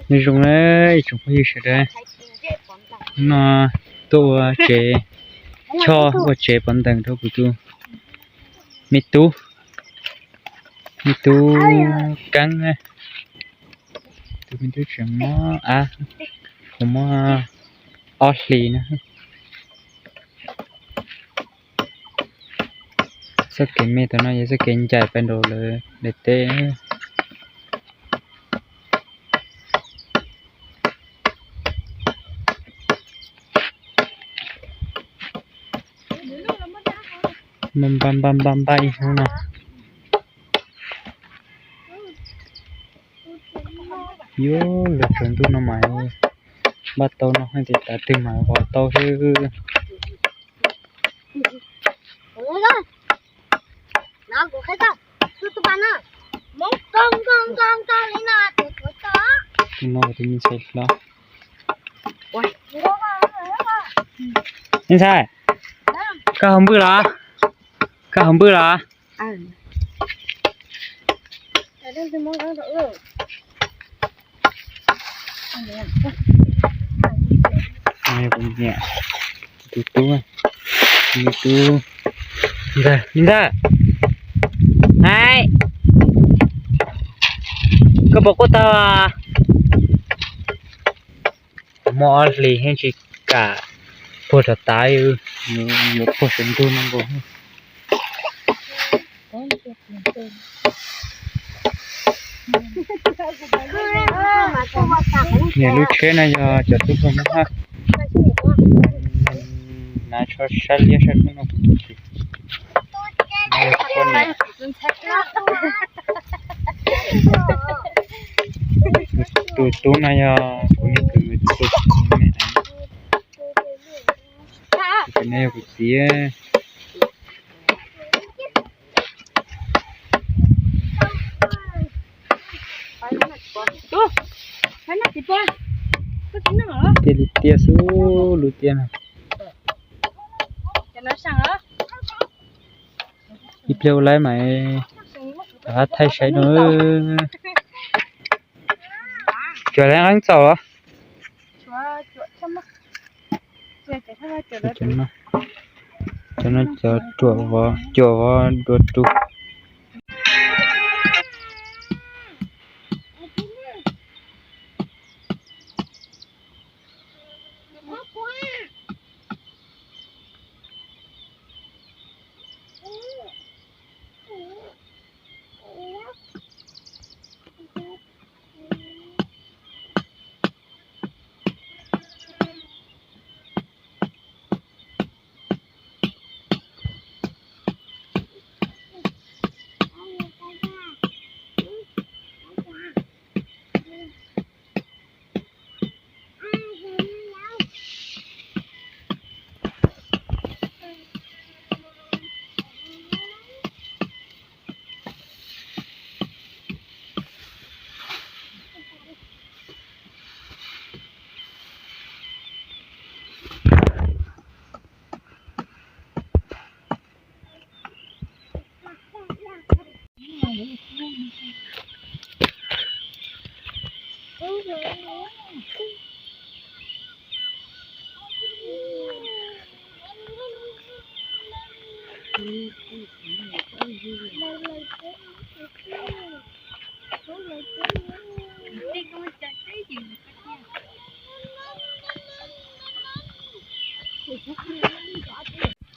Nyob zoo na ib tsoom phooj ywg sawv daws, hnub no tuaj ua tsev, choj ua tsev pov ntees rau kuv tus me tub, me tub Keeb na. Tus me tub tseem mob av, kuv muab ob hlis na. Txoj kev me tam no yog txoj kev ncaim pais nraum lawv daim teb. Npaj npaj npaj npaj ib hnub no. Yuav luag tsaus ntuj no mas npaj tau no hais tias tav twg mas vov tau xwb. Tus no tus me ntxhais hlob. Me ntxhais, koj hau npwj los? Koj hau npwj los? Tus tub, tus tub, me ntxhais, hais, koj puas quaj tau? Kuv muaj ob hlis yeej tsis kam puag rov tav, yuav puag saum ntuj no nkaus. Niam lub tsheb no yog cov tub hluas Hmoob Haj. Hnav tsho sab liab sab kub no kuv tus txiv. Tus tub no yog kuv niag kwv, tus tub me, tus no yog kuv txiv. Tiaj li tiaj xwb lub tiaj no. Ib pliag ua laib mas rov qab thaij saib no. Cov leej txaus. Cov no cov ruam vov, cuam vov dua rus.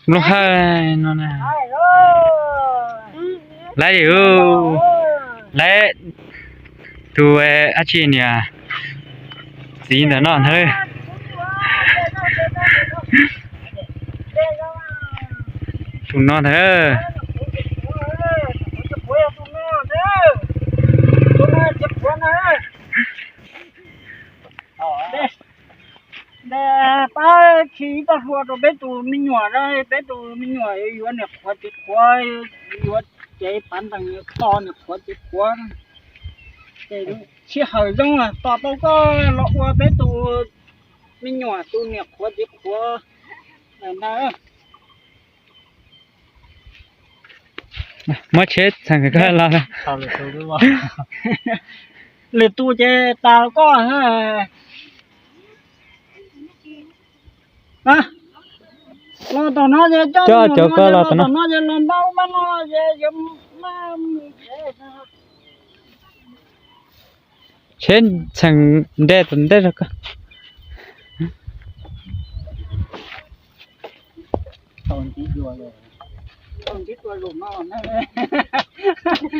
Lub hawj no na. Laib, laib tus dab tsi niam txiv ntawm no ntag. Tus no ntag. Pab khi ib txoj hlua rau peb tus me nyuam na, peb tus me nyuam yuav niam qhuav txiv qhuav, yuav cev pav ntees tos niam qhuav txiv qhuav. Sij hawm zoo tos tau koj los ua peb tus me nyuam tus niam qhuav txiv qhuav ntag. Muab tsheb txheem koj los. Lwm tus ces tas koj. Los tom no ces coj cov koj los tom no ces los npaj ub npaj no ces yuav maj mus tsev. Tsheb txheem nte tom ntej rau koj.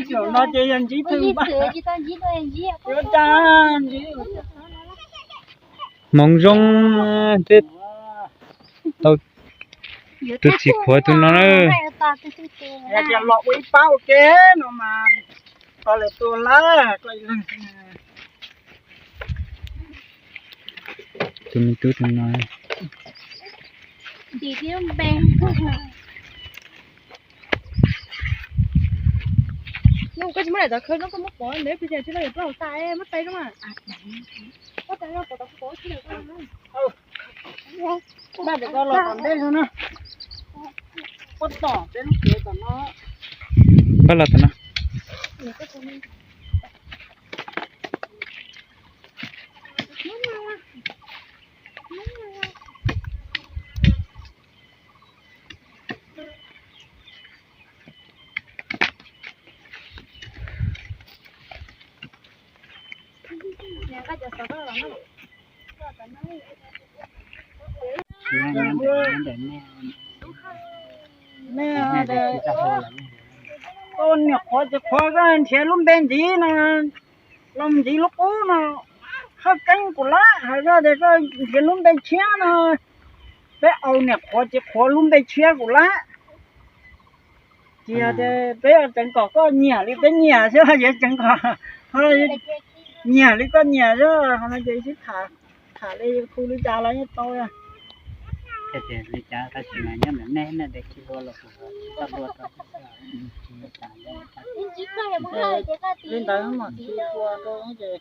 Zaum no ces yog ntsib thwj npaj. Yuav tsa ntsib hmoov zoo thiab tau tus txiv qhuav tus no na. Yog tias los ua ib pab ua ke no mas tau lawm tua lawm koj ib leeg. Tus me tub tus no. Nws koj tsis muab daim tawv khawb no koj muab pov ntawd pes tsawg tsis tau yuav plaub hauv tas muab tais no mas. Npaj tias koj los tom ntej no na. Koj tom peb lub kev tom no. Koj los tom no. Koj niam qhuav txiv qhuav koj nrhiav lub npe ntxiv no, los ntxiv lub qub no, Hawj Keeb kuv lab, hais koj tias koj nrhiav lub npe tshiab no, peb au niam qhuav txiv qhuav lub npe tshiab kuv lab. Tsis yog tias peb tseev kom koj nyiam li peb nyiam xwb, yuav tseev kom nyiam li koj nyiam xwb, qhov no ces sib tham, tham li hu li cas los yeej tau. Li cas tab sis mas nyob ntawm nej, nej tias khi hlua los kuv tsis tau hlua rau. Li ntawd mas khi hlua rau ces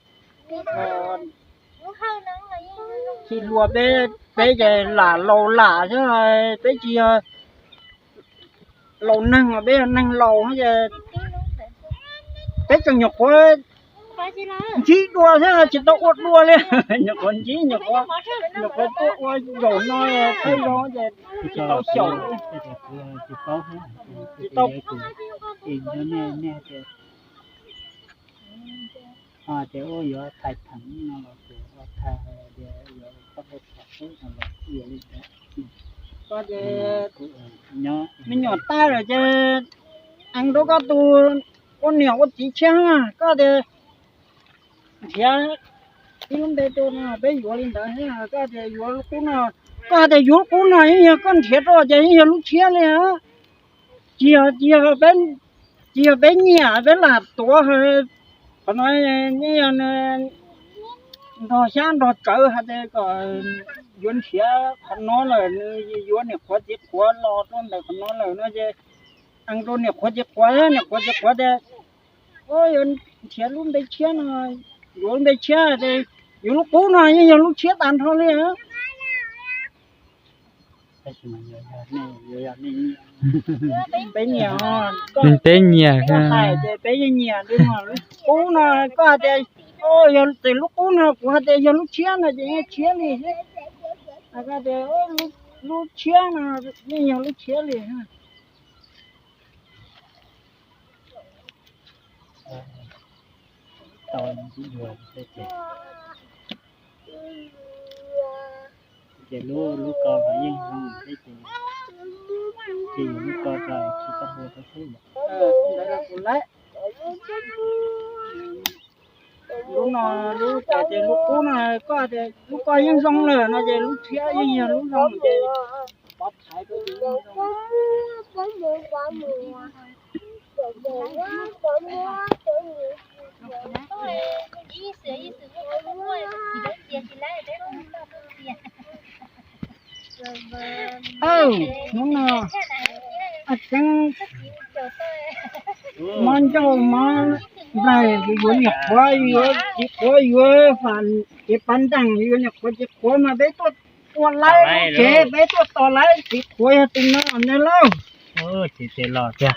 khi hlua peb, peb ces lam laus lam xwb, peb tsis yog laus neeg, peb yog neeg laus ces peb tseem nyuam qhuav ntsib dua thiab tsis tau ua dua li. Nyuam qhuav ntsib, nyuam qhuav, nyuam qhuav tuaj ua zaum no peb zoo ces tsis tau xyaum, tsis tau. Ces ua yuav thais theem no los ces ua thais tias yuav koj ua tham xwb no los yuav li ntawd. Koj ces me nyuam tag lawm ces eev rau koj tus ua niam ua txiv tshiab, koj tias nrhiav ib lub npe rau no peb yuav li ntawd thiab. Koj tias yuav lub qub no, koj hais tias yuav lub qub no yeej yog koj nrhiav rau ces yeej yog lub tshiab li. Tsis yog, tsis yog peb, tsis yog peb nyiam peb lam tuav, qhov no yeej yog nrog xyab nrog tsawv hais tias kom yuav nrhiav qhov no lawm, nws yuav niam qhuav txiv qhuav los rau ntawm qhov no lawm no ces eev rau niam qhuav txiv qhuav, niam qhuav txiv qhuav tias yuav nrhiav lub npe tshiab no, yuav lub npe tshiab ces yuav lub qub no yeej yog lub tshiab tag nrho li. Peb nyiam, peb nyiam, hais ces peb yeej nyiam li no. Lub qub no koj hais tias yog tes lub qub no, kuv hais tias yog lub tshiab no ces yeej tshiab li xwb. Koj tias lub tshiab no yeej yog lub tshiab li. Ces lub, lub ko los yeej zoo thiab ces, ces yuav lub ko tso khi koj hlua tau xwb yom. Lub no, lub ko ces lub qub no, koj tias lub ko yeej zoo lawm no ces lub tshiab yeej yog lub zoo ces pov thaiv rau ces yeej zoo. Aw, hnub no tseeb mob ncauj mob nplaig, yuav niam qhuav yuav txiv qhuav yuav fam kev pav nteeg, yuav niam qhuav txiv qhuav mas peb tuaj tua laib lub tsev, peb tuaj tos laib txiv qhuav yog tus no ne lauj. Txiv tsev los tiag.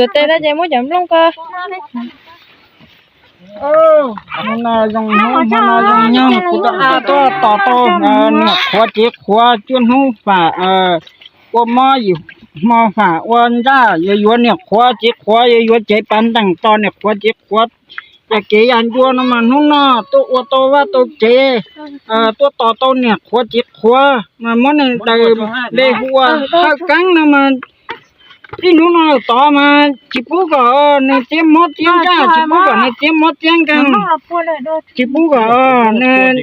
Xuas tes tau ces muab cov nplooj ko. Hmo no zoo hnub, hmo no zoo nyoog, kuv rov qab tuaj tos tau niam qhuav txiv qhuav cuaj hnub fam ua mob yim hmo fam ua ntsaj, yuav yuav niam qhuav txiv qhuav, yuav yuav cev pas ntees tos niam qhuav txiv qhuav. Yam kev yam ncua no mas hnub no tuaj ua tau vaj tau tsev, tuaj tos tau niam qhuav txiv qhuav mas muab nws daws npe hu ua Hawj Keeb no mas ib hnub no tod mas tsis pub kom nws txiab mob txiab ntsaj, tsis pub kom nws txiab mob txiab nkeeg, tsis pub kom nws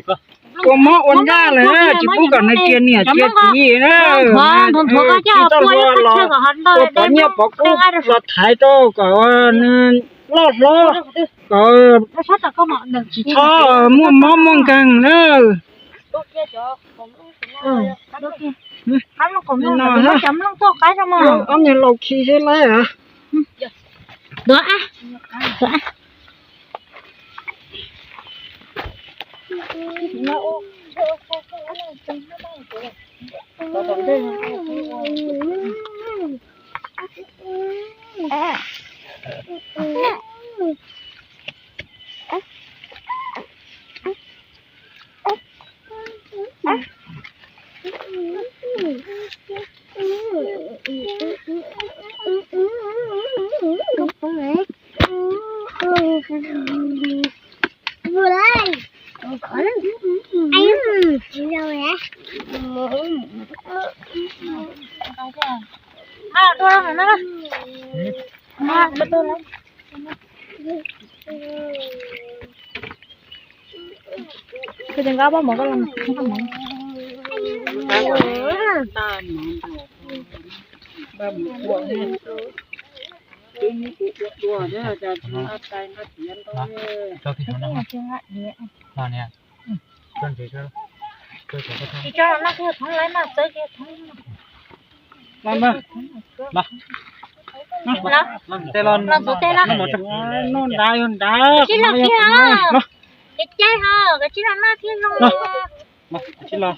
ua mob ua ntsaj lawm, tsis pub kom nws cia niam cia txiv na. Tsis txhob hlua los ua pov nyiaj pov kub los thaiv rau kom nws loj hlob, kom tsis txhob muaj mob muaj nkeeg na. Ob niag laus khi seb laib. Noj nrad yog nrad, kev cai ho, kev cai ho.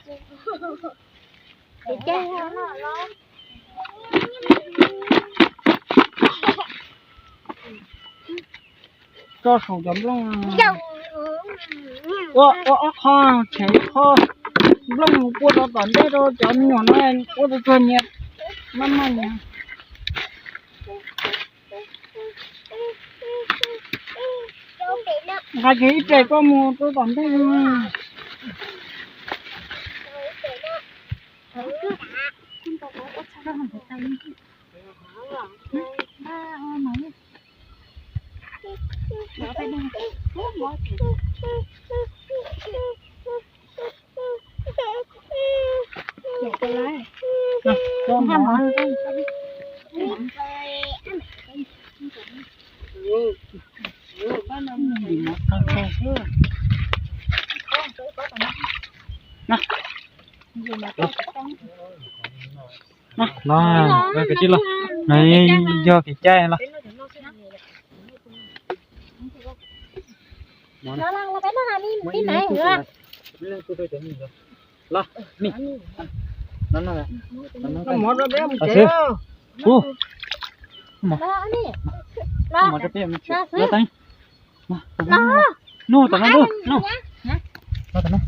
Tso saum cov nplooj. Ua ob qho, tshem ib qho. Nplooj mus pua rau tom ntej rau cov me nyuam no, ua rau tsuag nyias maj maj nyias. Nqa kiag ib tes koj mus rau tom ntej. Los, kwv tij los, no yog kev cai los. Los, mov rau peb mus tsev. Ub, mov rau peb mus tsev. Los teeb. Nug tom no, nug, nug. Los tom no.